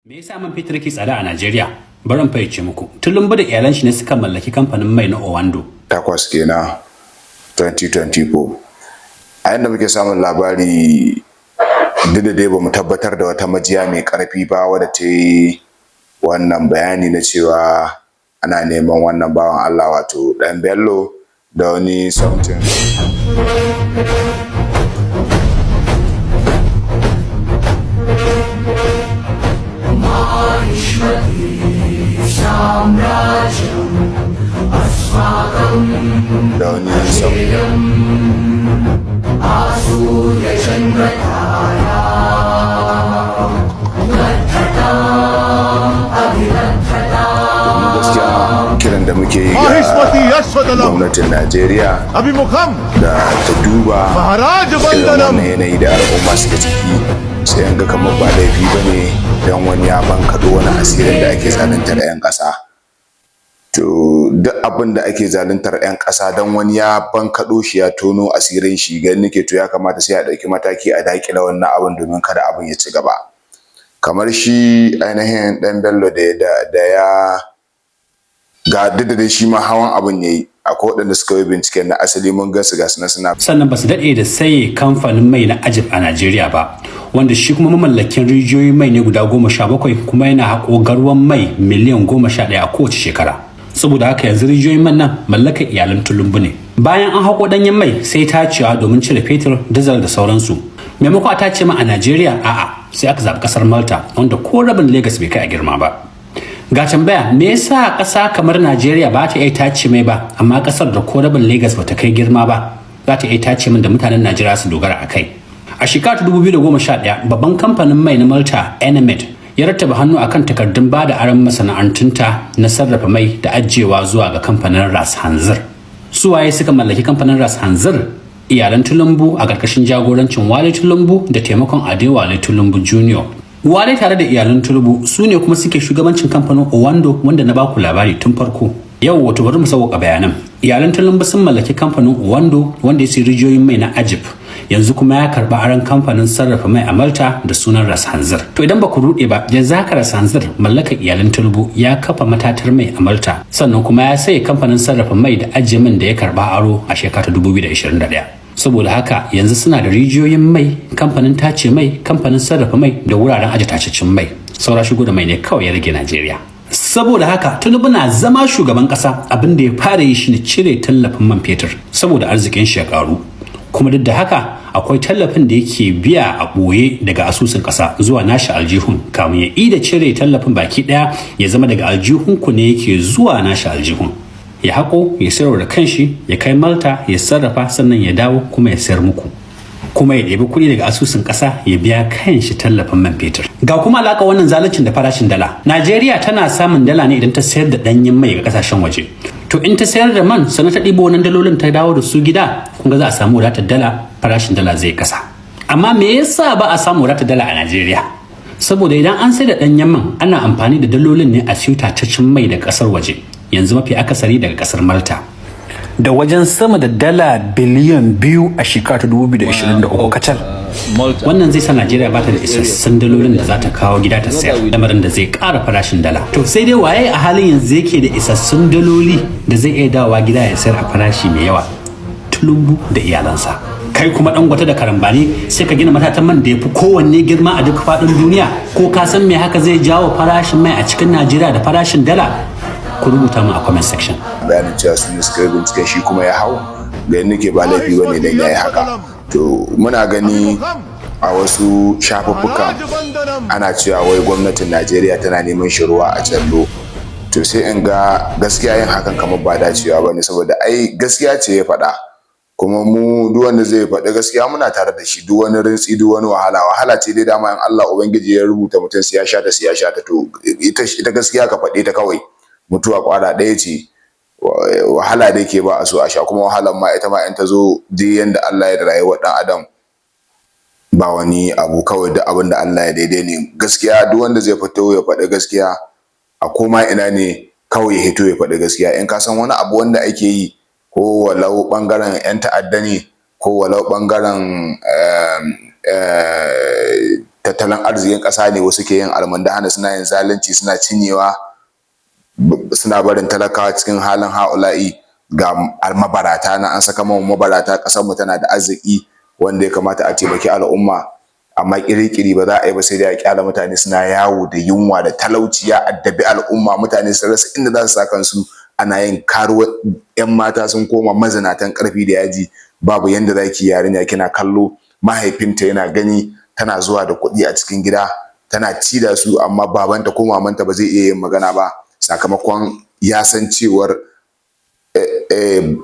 Me yasa man fetur ke tsada a Najeriya? Bari in fayyace muku. Tulumbu da iyalan shi ne suka mallaki kamfanin mai na Owando. 8 kenan 2024. A yadda muke samun labari, duk da dai bamu tabbatar da wata majiya mai karfi ba wadda ta yi wannan bayani na cewa ana neman wannan bawan Allah, wato Dan Bello, da wani something da wani something. Gaskiya kiran da muke yi ga Mahishmati Yashwadalam gwamnatin Najeriya Abhimukham da ta duba Maharaj irin Vandanam. wannan yanayi da al'umma suke ciki, sai an ga kamar ba laifi ba ne don wani ya bankaɗo wani asirin da ake zaluntar 'yan ƙasa. To duk abin da ake zaluntar 'yan ƙasa, don wani ya bankaɗo shi, ya tono asirin shi, gani nake to ya kamata sai a ɗauki mataki a daƙile wannan abin domin kada abin ya ci gaba. Kamar shi ainihin ɗan Bello da ya ga, duk da dai shi ma hawan abin ya yi, akwai waɗanda suka yi binciken na asali, mun gan su, ga su nan suna Sannan ba su daɗe da saye kamfanin mai na Ajib a Najeriya ba, wanda shi kuma mamallakin rijiyoyin mai ne guda 17, kuma yana haƙo garwan mai miliyan 11 a kowace shekara. Saboda haka yanzu rijiyoyin man nan mallakar iyalan Tulumbu ne. Bayan an haƙo ɗanyen mai, sai tacewa domin cire fetur, dizal da sauransu. Maimako a tace ma a Najeriya, a'a, sai aka zaɓi ƙasar Malta, wanda ko rabin Legas bai kai a girma ba. Ga tambaya: me yasa ƙasa kamar Najeriya ba ta iya tace mai ba, amma ƙasar da ko rabin Lagos ba ta kai girma ba za ta iya tace min da mutanen Najeriya su dogara a kai? A shekara ta 2011, babban kamfanin mai na Malta, Enemed, ya rattaba hannu akan takardun ba da aron masana'antunta na sarrafa mai da ajiyewa zuwa ga kamfanin Ras Hanzir. Su waye suka mallaki kamfanin Ras Hanzir? Iyalan Tulumbu a ƙarƙashin jagorancin Wale Tulumbu da taimakon Adewale Tulumbu Jr. Wale tare da iyalan Tulumbu su ne kuma suke shugabancin kamfanin Owando, wanda na baku labari tun farko. Yau wato bari mu sauƙaƙa bayanan. Iyalan Tulumbu sun mallaki kamfanin Owando, wanda ya sayi rijiyoyin mai na Ajib. Yanzu kuma ya karɓi aron kamfanin sarrafa mai a Malta da sunan Ras Hanzir. To idan ba ku ruɗe ba, yanzu haka Ras Hanzir mallakar iyalan Tulumbu ya kafa matatar mai a Malta, sannan kuma ya saye kamfanin sarrafa mai da ajiye man da ya karɓa aro a shekara ta 2021. Saboda haka yanzu suna da rijiyoyin mai, kamfanin tace mai, kamfanin sarrafa mai da wuraren aje tataccen mai. Saura shigo da mai ne kawai ya rage Najeriya. Saboda haka Tinubu na zama shugaban kasa, abin da ya fara yi shine cire tallafin man fetur saboda arzikin shi ya karu. Kuma duk da haka akwai tallafin da yake biya a ɓoye daga asusun ƙasa zuwa nashi aljihun, kamun ya ida cire tallafin baki ɗaya, ya zama daga aljihun ku ne yake zuwa nashi aljihun. Ya haƙo ya sayar da kanshi, ya kai Malta ya sarrafa, sannan ya dawo kuma ya sayar muku, kuma ya ɗebi kuɗi daga asusun ƙasa ya biya kanshi tallafin man fetur. Ga kuma alaƙa wannan zaluncin da farashin dala. Najeriya tana samun dala ne idan ta sayar da ɗanyen mai ga ƙasashen waje. To in ta sayar da man, sannan ta ɗibo wannan dalolin ta dawo da su gida, kun ga za a samu wadatar dala, farashin dala zai kasa. Amma me yasa ba a samu wadatar dala a Najeriya? Saboda idan an sai da ɗanyen man, ana amfani da dalolin ne a siyo tataccen mai da ƙasar waje, yanzu mafi akasari daga ƙasar Malta, da wajen sama da dala biliyan 2 a shekara ta 2023 kacal. Wannan zai sa Najeriya ba ta da isassun dalolin da za ta kawo gida ta sayar, lamarin da zai ƙara farashin dala. To sai dai waye a halin yanzu yake da isassun daloli da zai iya dawowa gida ya sayar a farashi mai yawa? Tulumbu da iyalansa. Kai kuma Dangote da karambani, sai ka gina matatan man da ya fi kowanne girma a duk faɗin duniya. Ko ka san me haka zai jawo farashin mai a cikin Najeriya da farashin dala? Ku rubuta mu a comment section. Bayanin cewa su ne suka yi binciken, shi kuma ya hau, gani nake ba laifi ba ne don ya yi haka. To muna gani a wasu shafuffukan Maharaj Vandanam. ana cewa wai gwamnatin Najeriya tana neman shi ruwa a jallo. To sai in ga gaskiya yin hakan kamar ba dacewa ba ne, saboda ai gaskiya ce ya faɗa, kuma mu duk wanda zai faɗi gaskiya muna tare da shi. Duk wani rintsi, duk wani wahala, wahala ce dai dama in Allah Ubangiji ya rubuta mutum sai ya sha ta, sai ya sha ta. To ita gaskiya ka faɗe ta kawai, mutuwa kwara ɗaya ce. Wahala da ke ba a so a sha, kuma wahalar ma ita ma in ta zo, duk yanda Allah ya da rayuwar ɗan adam, ba wani abu, kawai duk abin da Allah ya daidai ne. Gaskiya duk wanda zai fito ya faɗi gaskiya a koma ina ne, kawai ya hito ya faɗi gaskiya. In ka san wani abu wanda ake yi, ko walau ɓangaren 'yan ta'adda ne, ko walau ɓangaren Tattalin arzikin ƙasa ne wasu ke yin almundahana, suna yin zalunci, suna cinyewa, suna barin talakawa cikin halin ha'ula'i. Ga mabarata na an saka mana mabarata. Ƙasar mu tana da arziki wanda ya kamata a taimaki al'umma, amma ƙiri-ƙiri ba za a yi ba, sai dai a ƙyale mutane suna yawo da yunwa da talauci ya addabi al'umma. Mutane sun rasa inda za su sa kansu, ana yin karuwa, 'yan mata sun koma mazinatan ƙarfi da yaji. Babu yanda za ki yarinya kina kallo, mahaifinta yana gani, tana zuwa da kuɗi a cikin gida tana ci da su, amma babanta ko mamanta ba zai iya yin magana ba, sakamakon ya san cewar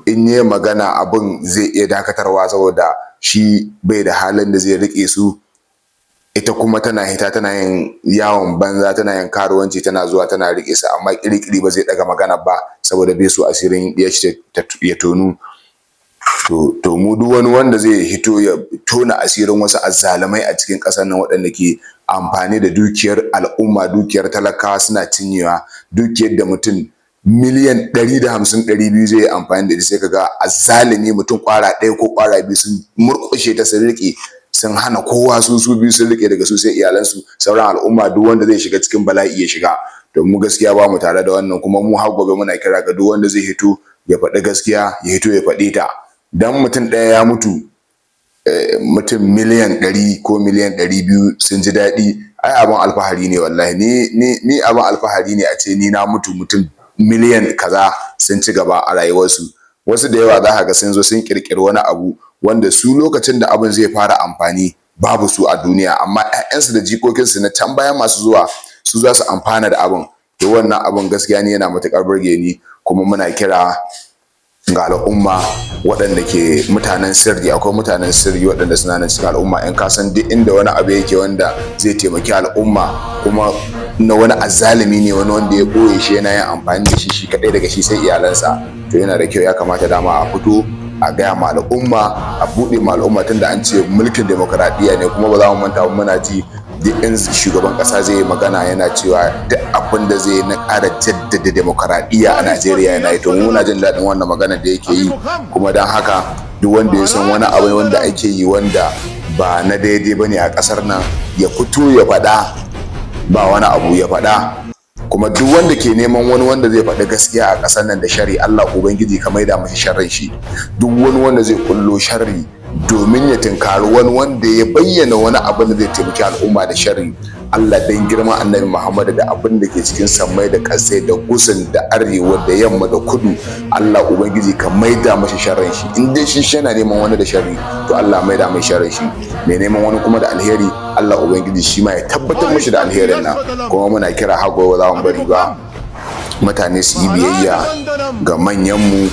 in yi magana abin zai iya dakatarwa, saboda shi bai da halin da zai riƙe su. Ita kuma tana hita tana yin yawon banza, tana yin karuwanci, tana zuwa tana riƙe su, amma ƙiri-ƙiri ba zai ɗaga magana ba saboda bai so asirin ya tonu. To mu duk wani wanda zai hito ya tona asirin wasu azzalumai a cikin ƙasar nan, waɗanda ke amfani da dukiyar al'umma, dukiyar talakawa, suna cinyewa, dukiyar da mutum miliyan 150, 200 zai yi amfani da ita, sai kaga azzalumi mutum ƙwara ɗaya ko ƙwara biyu sun murƙushe ta, sun riƙe, sun hana kowa. Su su biyu sun riƙe, daga su sai iyalansu, sauran al'umma duk wanda zai shiga cikin bala'i ya shiga. To mu gaskiya ba mu tare da wannan. Kuma mu har gobe muna kira ga duk wanda zai hito ya faɗi gaskiya, ya hito ya faɗe ta. Dan mutum ɗaya ya mutu, mutum miliyan 100 ko miliyan 200 sun ji daɗi, ai abin alfahari ne. Wallahi ni abin alfahari ne a ce ni na mutu, mutum miliyan kaza sun ci gaba a rayuwarsu. Wasu da yawa za ka ga sun zo sun ƙirƙiri wani abu wanda su lokacin da abin zai fara amfani babu su a duniya, amma 'ya'yansu da jikokinsu na can baya masu zuwa su za su amfana da abin. To wannan abin gaskiya ni yana matuƙar burge ni. Kuma muna kira ga al'umma waɗanda ke mutanen sirri. Akwai mutanen sirri waɗanda suna nan cikin al'umma. In ka san duk inda wani abu yake wanda zai taimaki al'umma, kuma na wani azzalumi ne, wani wanda ya ɓoye shi yana yin amfani da shi shi kaɗai, daga shi sai iyalansa, to yana da kyau, ya kamata dama a fito a gaya ma al'umma, a buɗe ma al'umma, tunda an ce mulkin demokaradiyya ne. Kuma ba za mu manta ba, muna ji duk in shugaban ƙasa zai yi magana yana cewa duk abin da zai yi na ƙara jaddada demokaradiyya a Najeriya yana yi. To mu muna jin daɗin wannan magana da yake yi. Kuma don haka duk wanda ya san wani abu wanda ake yi wanda ba na daidai bane a ƙasar nan, ya fito ya faɗa, ba wani abu, ya faɗa. Kuma duk wanda ke neman wani wanda zai faɗi gaskiya a ƙasar nan da sharri, Allah ubangiji ka maida mashi sharrin shi. Duk wani wanda zai kullo sharri domin ya tunkari wani wanda ya bayyana wani abin da zai taimaki al'umma da sharri, Allah dan girman Annabi Muhammadu da abin da ke cikin sammai da ƙasai da gusun da arewa da yamma da kudu, Allah ubangiji ka maida mashi sharrin shi. In dai shi yana neman wani da sharri, to Allah maida mai sharrin shi. Mai neman wani kuma da alheri, Allah ubangiji shi ma ya tabbatar mashi da alherin nan. Kuma muna kira, har gobe za mu bari ba, mutane su yi biyayya ga manyanmu,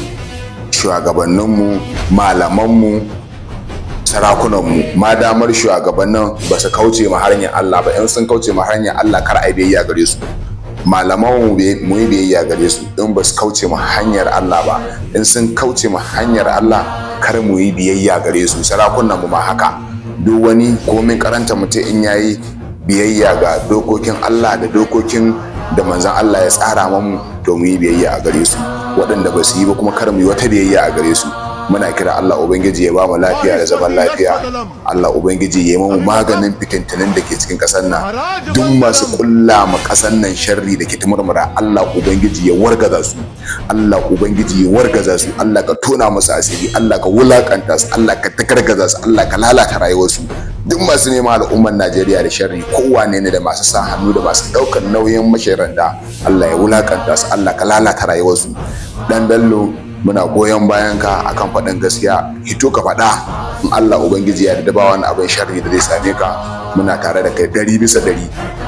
shugabanninmu, malamanmu, sarakunanmu, ma damar shugabannin ba su kauce ma hanyar Allah ba. In sun kauce ma hanyar Allah, kar a biyayya gare su. Malaman mu yi biyayya gare su in ba su kauce ma hanyar Allah ba. In sun kauce ma hanyar Allah, kar mu yi biyayya gare su. Sarakunan mu ma haka. Duk wani komin karanta mutum, in yayi biyayya ga dokokin Allah da dokokin da manzon Allah ya tsara mamu, to mu yi biyayya a gare su. Waɗanda ba su yi ba kuma, kar mu yi wata biyayya a gare su. Muna kira Allah ubangiji ya ba mu lafiya da zaman lafiya. Allah ubangiji ya yi mu maganin fitintunin da ke cikin ƙasar nan. Duk masu kulla ma ƙasar nan sharri da ke tumurmura, Allah ubangiji ya wargaza su. Allah ubangiji ya wargaza su. Allah ka tona musu asiri. Allah ka wulakanta su. Allah ka takargaza su. Allah ka lalata rayuwarsu. Duk masu neman al'ummar Najeriya da sharri, kowane ne, da masu sa hannu da masu ɗaukar nauyin masharanta, Allah ya wulakanta su. Allah ka lalata rayuwarsu. Dan Bello, muna goyon bayan ka akan faɗin gaskiya. Hito ka faɗa. In Allah ubangiji ya yarda, ba wani abin sharri da zai same ka. Muna tare da kai 100%.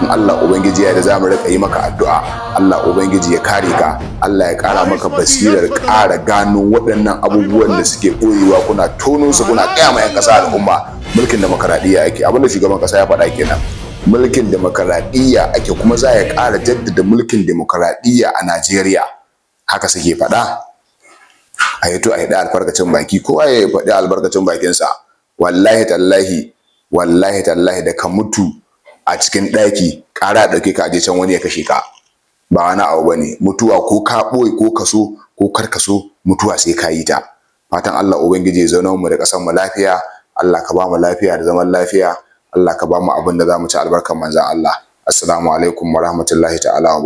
In Allah ubangiji ya yarda, za mu rika yi maka addu'a. Allah ubangiji ya kare ka. Allah ya ƙara maka basirar ƙara gano waɗannan abubuwan da suke ɓoyewa, kuna tono su, kuna ƙaya ma 'yan ƙasa al'umma. Mulkin demokaradiyya ake. Abinda shugaban ƙasa ya faɗa kenan, mulkin demokaradiyya ake, kuma za ya ƙara jaddada mulkin demokaradiyya a Najeriya. Haka suke faɗa. A hito a yi albarkacin baki, kowa ya faɗi albarkacin bakinsa. Wallahi tallahi, wallahi tallahi, da ka mutu a cikin ɗaki, ƙara ɗauke ka aje can wani ya kashe ka. Ba wani abu bane mutuwa. Ko ka ɓoye ko ka so ko kar ka so, mutuwa sai ka yi ta. Fatan Allah ubangiji ya zauna mu da ƙasar mu lafiya. Allah ka ba mu lafiya da zaman lafiya. Allah. Allah ka ba mu abin da za mu ci, albarkan manzon Allah. Assalamu alaikum wa rahmatullahi ta'ala wa.